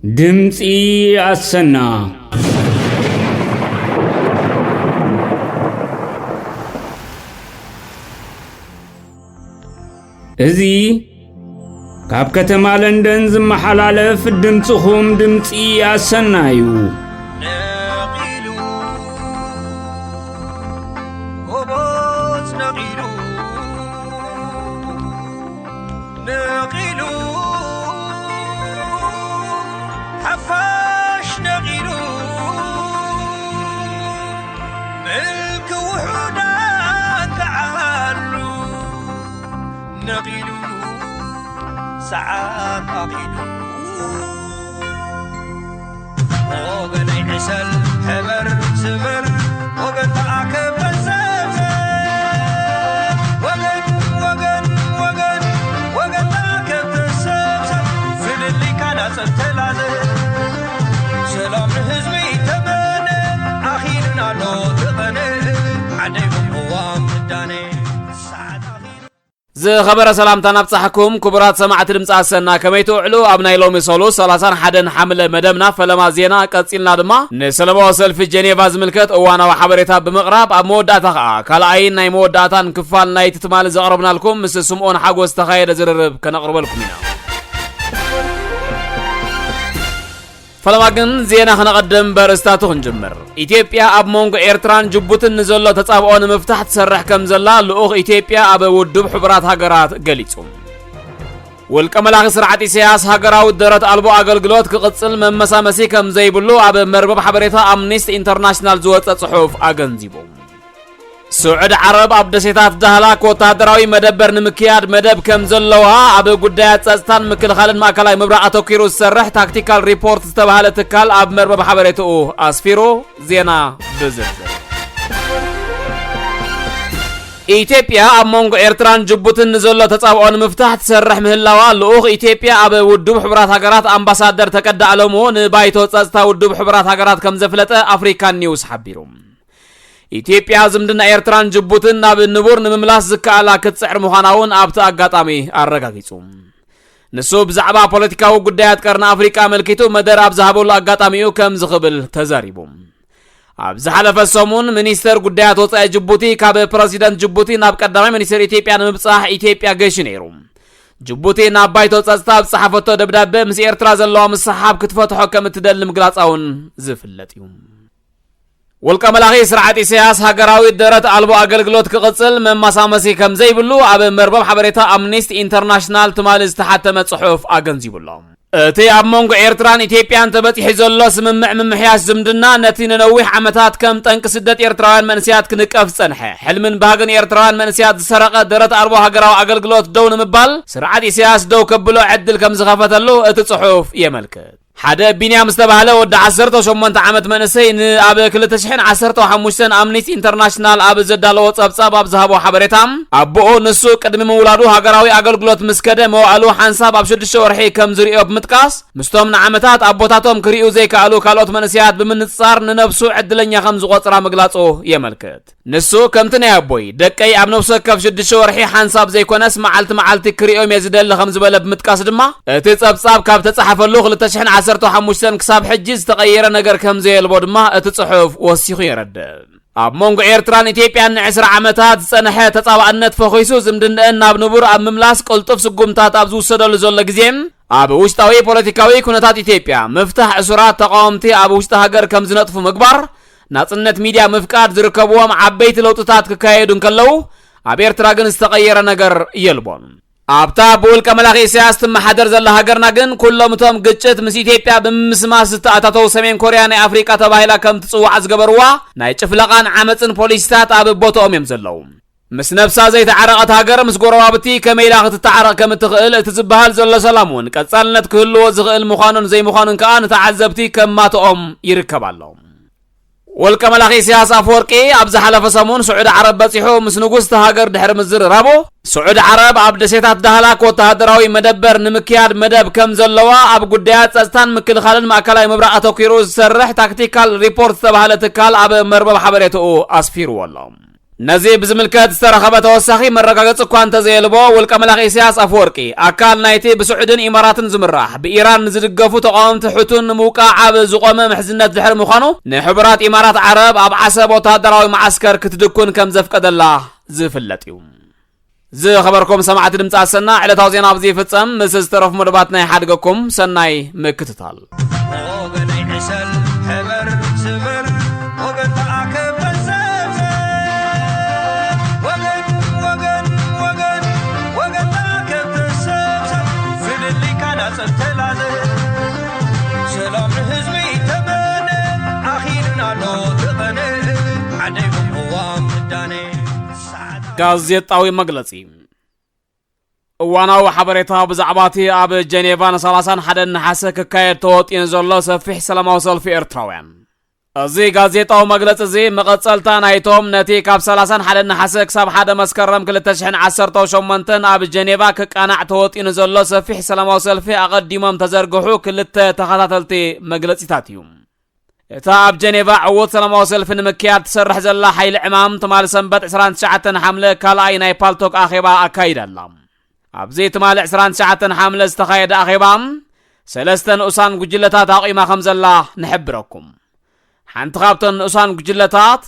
ድምፂ ኣሰና። እዚ ካብ ከተማ ለንደን ዝመሓላለፍ ድምፅኹም ድምፂ ኣሰና እዩ። ነቒሉ፣ ጎቦዝ ነቒሉ፣ ነቒሉ፣ ሓፋሽ ነቒሉ፣ ምልኪ ውሑዳት ተዓሉ፣ ነቒሉ፣ ሰዓት ኣኺሉ። ወገነይ ዕሰል፣ ሕበር፣ ስበር፣ ወገን ተኣከብ፣ ተሰብሰብ። ወገን፣ ወገን፣ ወገን፣ ወገን ተኣከብ፣ ተሰብሰብ። ፍልልይካ ናጸብ ተላዘብ። ሰላም ንህዝቢ ተመነ፣ ኣኺሉና ኣሎ እቲ ቐነ። ዓደይ ቅዋም ትዳነ፣ ሰዓት ኣኺሉ። ዝኸበረ ሰላምታና ኣብጻሕኩም ክቡራት ሰማዕቲ ድምፂ ኣሰና፣ ከመይ ትውዕሉ? ኣብ ናይ ሎሚ ሰሉስ ሰላሳን ሓደን ሓምለ መደብና ፈለማ ዜና ቀጺልና ድማ ንሰላማዊ ሰልፊ ጀኔቫ ዝምልከት እዋናዊ ሓበሬታ ብምቕራብ፣ ኣብ መወዳእታ ኸኣ ካልኣይን ናይ መወዳእታን ክፋል ናይቲ ትማሊ ዘቕረብናልኩም ምስ ስምኦን ሓጎስ ዝተኻየደ ዝርርብ ከነቕርበልኩም ኢና። ፈለማ ግን ዜና ክነቐድም በርእስታቱ ክንጅምር። ኢትዮጵያ ኣብ መንጎ ኤርትራን ጅቡትን ንዘሎ ተጻብኦ ንምፍታሕ ትሰርሕ ከም ዘላ ልኡኽ ኢትዮጵያ ኣብ ውድብ ሕቡራት ሃገራት ገሊጹ። ውልቀ መላኺ ስርዓት ኢሳያስ ሃገራዊ ደረት ኣልቦ ኣገልግሎት ክቕጽል መመሳመሲ ከም ዘይብሉ ኣብ መርበብ ሓበሬታ ኣምኒስቲ ኢንተርናሽናል ዝወጸ ጽሑፍ ኣገንዚቡ። ስዑድ ዓረብ ኣብ ደሴታት ዳህላክ ወተሃደራዊ መደበር ንምክያድ መደብ ከም ዘለዋ ኣብ ጉዳያት ጸጥታን ምክልኻልን ማእከላይ ምብራቕ ኣተኲሩ ዝሰርሕ ታክቲካል ሪፖርት ዝተባህለ ትካል ኣብ መርበብ ሓበሬታኡ ኣስፊሩ። ዜና ብዝርዝር። ኢትዮጵያ ኣብ መንጎ ኤርትራን ጅቡትን ንዘሎ ተጻብኦ ንምፍታሕ ትሰርሕ ምህላዋ ልኡኽ ኢትዮጵያ ኣብ ውድብ ሕቡራት ሃገራት ኣምባሳደር ተቀዳ ኣለሙ ንባይቶ ጸጥታ ውድብ ሕቡራት ሃገራት ከም ዘፍለጠ ኣፍሪካን ኒውስ ሓቢሩ። ኢትዮጵያ ዝምድና ኤርትራን ጅቡትን ናብ ንቡር ንምምላስ ዝከኣላ ክትጽዕር ምዃና እውን ኣብቲ ኣጋጣሚ ኣረጋጊጹ። ንሱ ብዛዕባ ፖለቲካዊ ጉዳያት ቀርኒ ኣፍሪቃ ኣመልኪቱ መደረ ኣብ ዝሃበሉ ኣጋጣሚኡ ከምዚ ክብል ተዛሪቡ። ኣብ ዝሓለፈ ሰሙን ሚኒስተር ጉዳያት ወጻኢ ጅቡቲ ካብ ፕረዚደንት ጅቡቲ ናብ ቀዳማይ ሚኒስተር ኢትዮጵያ ንምብጻሕ ኢትዮጵያ ገይሹ ነይሩ። ጅቡቲ ናብ ባይቶ ጸጥታ ኣብ ዝጸሓፈቶ ደብዳበ ምስ ኤርትራ ዘለዋ ምስሕሓብ ክትፈትሖ ከም እትደሊ ምግላጻ እውን ዝፍለጥ እዩ። ውልቀ መላኺ ስርዓት ኢሳያስ ሃገራዊ ደረት ኣልቦ ኣገልግሎት ክቕጽል መማሳመሲ ከም ዘይብሉ ኣብ መርበብ ሓበሬታ ኣምኒስቲ ኢንተርናሽናል ትማሊ ዝተሓተመ ጽሑፍ ኣገንዚቡ ኣሎ። እቲ ኣብ መንጎ ኤርትራን ኢትዮጵያን ተበጺሑ ዘሎ ስምምዕ ምምሕያሽ ዝምድና ነቲ ንነዊሕ ዓመታት ከም ጠንቂ ስደት ኤርትራውያን መንእሰያት ክንቀፍ ዝጸንሐ ሕልምን ባህግን ኤርትራውያን መንእሰያት ዝሰረቐ ደረት ኣልቦ ሃገራዊ ኣገልግሎት ደው ንምባል ስርዓት ኢሳያስ ደው ከብሎ ዕድል ከም ዝኸፈተሉ እቲ ጽሑፍ የመልክት። ሓደ ቢንያም ዝተባህለ ወዲ ዓሰርተ ሸሞንተ ዓመት መንእሰይ ንኣብ ክልተ ሽሕን ዓሰርተ ሓሙሽተን ኣምኒስቲ ኢንተርናሽናል ኣብ ዘዳለዎ ጸብጻብ ኣብ ዝሃቦ ሓበሬታ፣ ኣቦኡ ንሱ ቅድሚ ምውላዱ ሃገራዊ ኣገልግሎት ምስ ከደ መዋእሉ ሓንሳብ ኣብ ሽዱሽተ ወርሒ ከም ዝርእዮ ብምጥቃስ፣ ምስቶም ንዓመታት ኣቦታቶም ክርእዩ ዘይከኣሉ ካልኦት መንእሰያት ብምንጽጻር ንነብሱ ዕድለኛ ከም ዝቖጽራ ምግላጹ የመልክት። ንሱ ከምቲ ናይ ኣቦይ፣ ደቀይ ኣብ ነፍሲ ወከፍ ሽዱሽተ ወርሒ ሓንሳብ ዘይኮነስ መዓልቲ መዓልቲ ክርእዮም እየ ዝደሊ ከም ዝበለ ብምጥቃስ ድማ፣ እቲ ጸብጻብ ካብ ተጻሓፈሉ ክልተ ሽሕን ዓሰርተ ሓሙሽተን ክሳብ ሕጂ ዝተቐየረ ነገር ከም ዘየልቦ ድማ እቲ ጽሑፍ ወሲኹ የረድእ። ኣብ መንጎ ኤርትራን ኢትዮጵያን ንዕስራ ዓመታት ዝጸንሐ ተጻባእነት ፈኺሱ ዝምድንአን ናብ ንቡር ኣብ ምምላስ ቅልጡፍ ስጉምታት ኣብ ዝውሰደሉ ዘሎ ግዜ፣ ኣብ ውሽጣዊ ፖለቲካዊ ኩነታት ኢትዮጵያ ምፍታሕ እሱራት ተቃወምቲ ኣብ ውሽጢ ሃገር ከም ዝነጥፉ ምግባር፣ ናጽነት ሚድያ ምፍቃድ ዝርከብዎም ዓበይቲ ለውጥታት ክካየዱ እንከለዉ፣ ኣብ ኤርትራ ግን ዝተቐየረ ነገር የልቦን። ኣብታ ብውልቀ መላኺ ኢሳያስ ትመሓደር ዘላ ሃገርና ግን ኩሎም እቶም ግጭት ምስ ኢትዮጵያ ብምምስማስ ዝተኣታተው ሰሜን ኮርያ ናይ ኣፍሪቃ ተባሂላ ከም ትጽዋዕ ዝገበርዋ ናይ ጭፍለቓን ዓመጽን ፖሊሲታት ኣብ ቦታኦም እዮም ዘለዉ። ምስ ነብሳ ዘይተዓረቐት ሃገር ምስ ጎረባብቲ ከመይ ኢላ ክትተዓረቕ ከም እትኽእል እቲ ዝበሃል ዘሎ ሰላም እውን ቀጻልነት ክህልዎ ዝኽእል ምዃኑን ዘይምዃኑን ከኣ ንተዓዘብቲ ከማትኦም ይርከብ ኣሎ። ወልቀ መላኺ ኢሳያስ ኣፈወርቂ ኣብ ዝሓለፈ ሰሙን ስዑዲ ዓረብ በጺሑ ምስ ንጉስ እታ ሃገር ድሕሪ ምዝርራቡ፣ ስዑዲ ዓረብ ኣብ ደሴታት ዳህላክ ወተሃደራዊ መደበር ንምክያድ መደብ ከም ዘለዋ ኣብ ጉዳያት ጸጥታን ምክልኻልን ማእከላይ ምብራቕ ኣተኲሩ ዝሰርሕ ታክቲካል ሪፖርት ዝተባህለ ትካል ኣብ መርበብ ሓበሬታኡ ኣስፊርዎ ኣሎ። ነዚ ብዝምልከት ዝተረኸበ ተወሳኺ መረጋገጺ እኳ እንተዘየልቦ፣ ውልቀ መላኺ ኢሳያስ ኣፈወርቂ፣ ኣካል ናይቲ ብስዑድን ኢማራትን ዝምራሕ ብኢራን ንዝድገፉ ተቓወምቲ ሕቱን ንምውቃዕ ኣብ ዝቖመ ምሕዝነት ድሕሪ ምዃኑ፣ ንሕቡራት ኢማራት ዓረብ ኣብ ዓሰብ ወተሃደራዊ መዓስከር ክትድኩን ከም ዘፍቀደላ ዝፍለጥ እዩ። ዝኸበርኩም ሰማዕቲ ድምፂ ኣሰና፣ ዕለታዊ ዜና ኣብዚ ይፍጸም። ምስ ዝተረፉ መደባት ናይ ሓድገኩም ሰናይ ምክትታል። ወገነይ ዕሰል፣ ሕበር፣ ስበር፣ ወገን ተኣከብ፣ ተሰብሰብ። ወገን፣ ወገን፣ ወገን፣ ወገን ተኣከብ፣ ተሰብሰብ። ፍልልይካ ናጸብ ተላዘብ። ሰላም ንህዝቢ ተመነ፣ ኣኺሉና ኣሎ ተቐነ። ዓደይ ብቅዋም ትዳነ። ሰዓት ጋዜጣዊ መግለጺ። እዋናዊ ሓበሬታ ብዛዕባ እቲ ኣብ ጀኔቫ ን ሰላሳን ሓደን ነሓሰ ክካየድ ተወጢኑ ዘሎ ሰፊሕ ሰላማዊ ሰልፊ ኤርትራውያን። እዚ ጋዜጣዊ መግለጺ እዚ መቐጸልታ ናይቶም ነቲ ካብ ሰላሳን ሓደን ነሓሰ ክሳብ ሓደ መስከረም ክልተ ሽሕን ዓሰርተው ሸሞንተን ኣብ ጀኔቫ ክቃናዕ ተወጢኑ ዘሎ ሰፊሕ ሰላማዊ ሰልፊ ኣቐዲሞም ተዘርግሑ ክልተ ተኸታተልቲ መግለጺታት እዩ። እታ ኣብ ጀኔቫ ዕዉት ሰላማዊ ሰልፊ ንምክያድ ትሰርሕ ዘላ ሓይሊ ዕማም ትማሊ ሰንበት ዕስራን ትሽዓተን ሓምለ ካልኣይ ናይ ፓልቶክ ኣኼባ ኣካይዳ ኣላ። ኣብዚ ትማሊ ዕስራን ትሽዓተን ሓምለ ዝተኻየደ ኣኼባ ሰለስተ ንኡሳን ጉጅለታት ኣቑማ ከም ዘላ ንሕብረኩም። ሓንቲ ካብተን ንኡሳን ጉጅለታት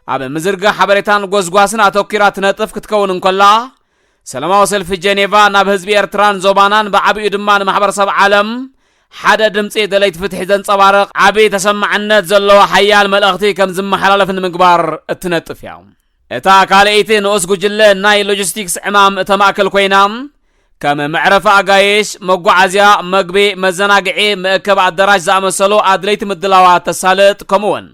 ኣብ ምዝርጋሕ ሓበሬታን ጎስጓስን ኣተኲራ ትነጥፍ ክትከውን እንከላ፣ ሰላማዊ ሰልፊ ጀኔቫ ናብ ህዝቢ ኤርትራን ዞባናን ብዓቢኡ ድማ ንማሕበረሰብ ዓለም ሓደ ድምጺ ደለይቲ ፍትሒ ዘንጸባርቕ ዓቢ ተሰማዕነት ዘለዎ ሓያል መልእኽቲ ከም ዝመሓላለፍ ንምግባር እትነጥፍ እያ። እታ ካልኣይቲ ንኡስ ጉጅለ ናይ ሎጂስቲክስ ዕማም እተማእክል ኮይና፣ ከም መዕረፊ ኣጋይሽ፣ መጓዓዝያ፣ መግቢ፣ መዘናግዒ፣ መእከቢ ኣዳራሽ ዝኣመሰሉ ኣድለይቲ ምድላዋት ተሳልጥ፣ ከምኡ'ውን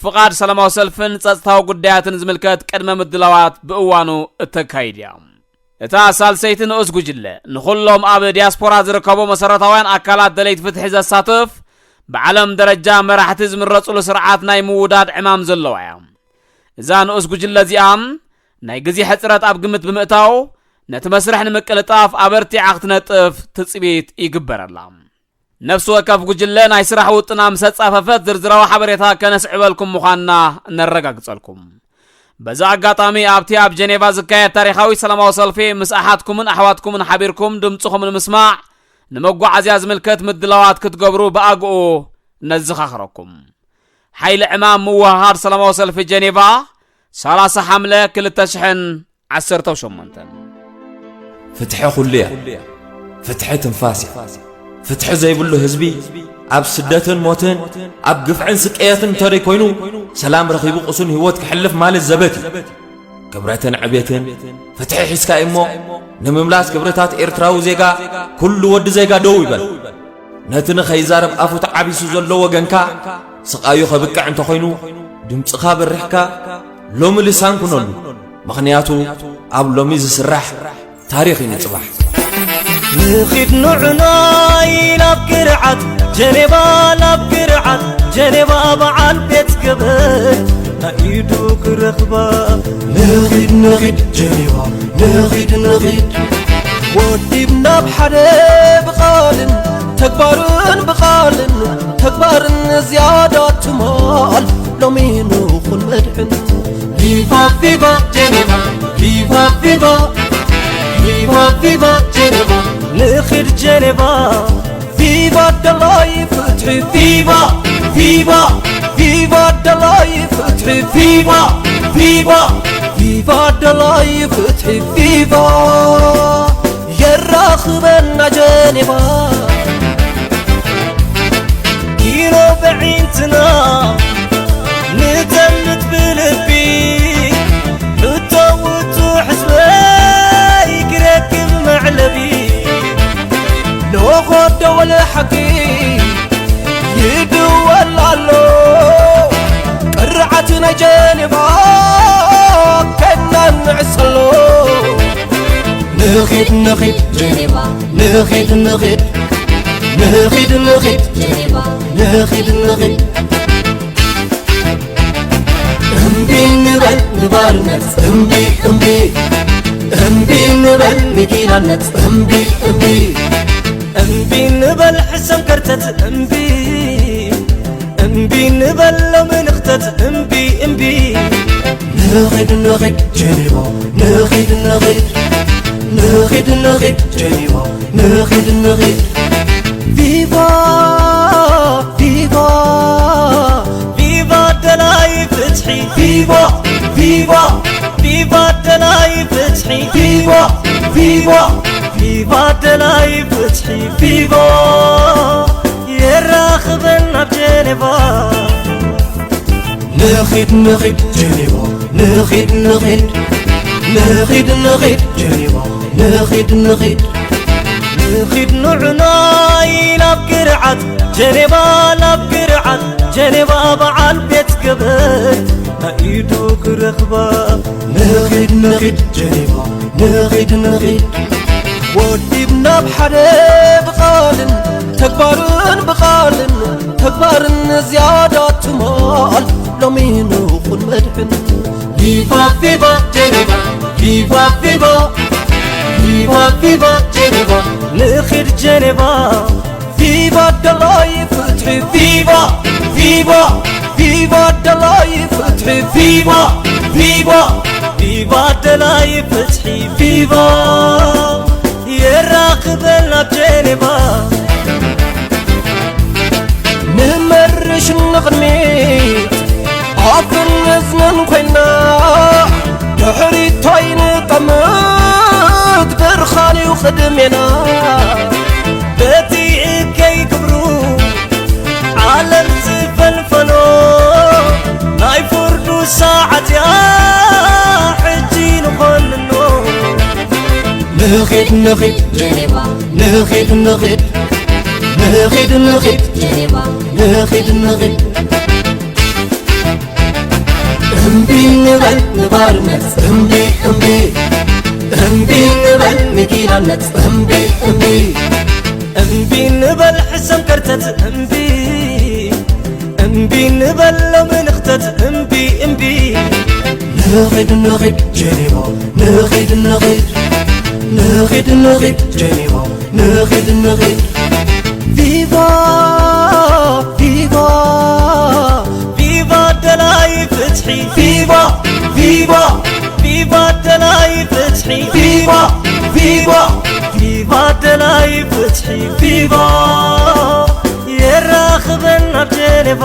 ፍቓድ ሰላማዊ ሰልፍን ጸጥታዊ ጉዳያትን ዝምልከት ቅድመ ምድላዋት ብእዋኑ እተካይድ እያ። እታ ሳልሰይቲ ንኡስ ጉጅለ ንኹሎም ኣብ ዲያስፖራ ዝርከቡ መሰረታውያን ኣካላት ደለይቲ ፍትሒ ዘሳትፍ ብዓለም ደረጃ መራሕቲ ዝምረጽሉ ስርዓት ናይ ምውዳድ ዕማም ዘለዋ እያ። እዛ ንኡስ ጉጅለ እዚኣ ናይ ግዜ ሕጽረት ኣብ ግምት ብምእታው ነቲ መስርሕ ንምቅልጣፍ ኣበርቲዓ ክትነጥፍ ትጽቢት ይግበረላ። ነፍሲ ወከፍ ጉጅለ ናይ ስራሕ ውጥና ምስ ኣጻፈፈት ዝርዝራዊ ሓበሬታ ከነስዕበልኩም ምዃንና ነረጋግጸልኩም። በዚ ኣጋጣሚ ኣብቲ ኣብ ጀኔቫ ዝካየድ ታሪኻዊ ሰላማዊ ሰልፊ ምስ ኣሓትኩምን ኣሕዋትኩምን ሓቢርኩም ድምጽኹም ንምስማዕ ንመጓዓዝያ ዝምልከት ምድላዋት ክትገብሩ ብኣግኡ ነዘኻኽረኩም። ሓይሊ ዕማም ምውህሃድ ሰላማዊ ሰልፊ ጀኔቫ፣ ሰላሳ ሓምለ ክልተ ሽሕን ዓሰርተው ሸሞንተን። ፍትሒ ኩሉ እያ። ፍትሒ ትንፋስ እያ። ፍትሒ ዘይብሉ ህዝቢ ኣብ ስደትን ሞትን ኣብ ግፍዕን ስቀየትን እንተደይ ኮይኑ ሰላም ረኺቡ ቁሱን ህይወት ክሕልፍ ማለት ዘበት እዩ። ክብረትን ዕቤትን ፍትሒ ሒዝካ እሞ ንምምላስ ክብርታት ኤርትራዊ ዜጋ ኩሉ ወዲ ዜጋ ደው ይበል። ነቲ ንኸይዛረብ ኣፉ ተዓቢሱ ዘሎ ወገንካ ስቓዩ ከብቅዕ እንተኾይኑ ድምፅኻ በሪሕካ ሎሚ ልሳን ኩነሉ። ምኽንያቱ ኣብ ሎሚ ዝስራሕ ታሪኽ እዩ ንፅባሕ። ንኺድ ንዑናይ ናብ ግርዓት ጀኔቫ፣ ናብ ግርዓት ጀኔቫ በዓል ቤት ገበል ናይ ኢዱ ክረኽባ። ንኺድ ንኺድ ጀኔቫ ንኺድ ንኺድ ወዲብና ብሓደ ብቓልን ተግባርን ብቓልን ተግባርን ዝያዳ ትማል ሎሚ ንኹን መድሕን። ቪቫ ቪቫ ጀኔቫ ቪቫ ቪቫ ቪቫ ቪቫ ጀኔቫ ንኺድ ጀኔቫ ቪቫ ደላይ ፍትሒ ቪቫ ቪቫ ቪቫ ደላይ ፍትሒ ቪቫ ቪቫ ቪቫ ደላይ ፍትሒ ቪቫ የራኽበና ጀኔቫ ኪኖ በዒንትና ንጠምት ብልቢ ሕቶ ውጹ ሕዝበይ ክረክብ መዕለቢ ኖኾ ደወለ ሓቂ ይድወል ኣሎ ቅርዓት ናይ ጀኔቫ ከናንዕሰሎ ንኺድ ንኺድ ጀኔቫ ንኺድ ንኺድ ንኺድ ንኺድ ጀኔቫ ንኺድ ንኺድ እምቢ ንበል ንባርነት እምቢ እምቢ እምቢ ንበል ንጊላነት እምቢ እምቢ እምቢ ንበል ሕሰም ከርተት እምቢ እምቢ ንበል ሎሚ ንኽተት እምቢ እምቢ ንኺድ ንኺድ ጀኔቫ ንኺድ ንኺድ ንኺድ ንኺድ ጀኔቫ ንኺድ ንኺድ ቪቫ ቪቫ ቪቫ ደላይ ፍትሒ ቪቫ ቪቫ ቪቫ ደላይ ፍትሒ ቪቫ ቪቫ ቪቫ ደላይ ፍትሒ ቪቫ የራኽበን ናብ ጀኔቫ ንኺድ ንኺድ ጀኔቫ ንኺድ ንኺድ ንኺድ ንኺድ ጀኔቫ ንኺድ ንኺድ ንኺድ ንዑናይ ናብ ግርዓት ጀኔቫ ናብ ግርዓት ጀኔቫ በዓል ቤት ገበይ ናይ ኢዱ ክረኽባ ንኺድ ንኺድ ጀኔቫ ንኺድ ንኺድ ወዲብ ናብ ሓደ ብቓልን ተግባርን ብቓልን ተግባርን ዝያዳ ትማል ሎሚ ንኹን መድሕን ቪቫ ቪቫ ጀኔቫ ቪቫ ቪቫ ቪቫ ቪቫ ጀኔቫ ንኺድ ጀኔቫ ቪቫ ደላይ ፍትሒ ቪቫ ቪቫ ቪቫ ደላይ ፍትሒ ቪቫ ቪቫ ቪቫ ደላይ ፍትሒ ቪቫ የራኽበን ናብ ጀኔቫ ንመርሽ ንቕድሚት ኣፍን እዝንን ኮይና ድሕሪት ኣይንጠምት ብርኻን እዩ ቅድሜና በቲ እከይ ግብሩ ዓለም ዝፈልፈሎ ናይ ፍርዱ ሰዓት እያ ሕጂ ንኾንኖ ንኺድ ንኺድ ጀኔቫ ንኺድ ንኺድ ንኺድ ንኺድ ጀኔቫ ንኺድ ንኺድ እምቢ ንበል ንባርነት እምቢ እምቢ እምቢ ንበል ንጊላነት እምቢ እምቢ እምቢ ንበል ሕሰም ከርተት እምቢ እምቢ ንበል ሎሚ ንኽተት እምቢ እምቢ ንኺድ ንኺድ ጀኔቫ ንኺድ ንኺድ ንኺድ ንኺድ ጀኔቫ ንኺድ ንኺድ ቪቫ ቪቫ ቪቫ ደላይ ፍትሒ ቪቫ ቪቫ ቪቫ ደላይ ፍትሒ ቪቫ ቪቫ ቪቫ ደላይ ፍትሒ ቪቫ የራኽበን ናብ ጀኔቫ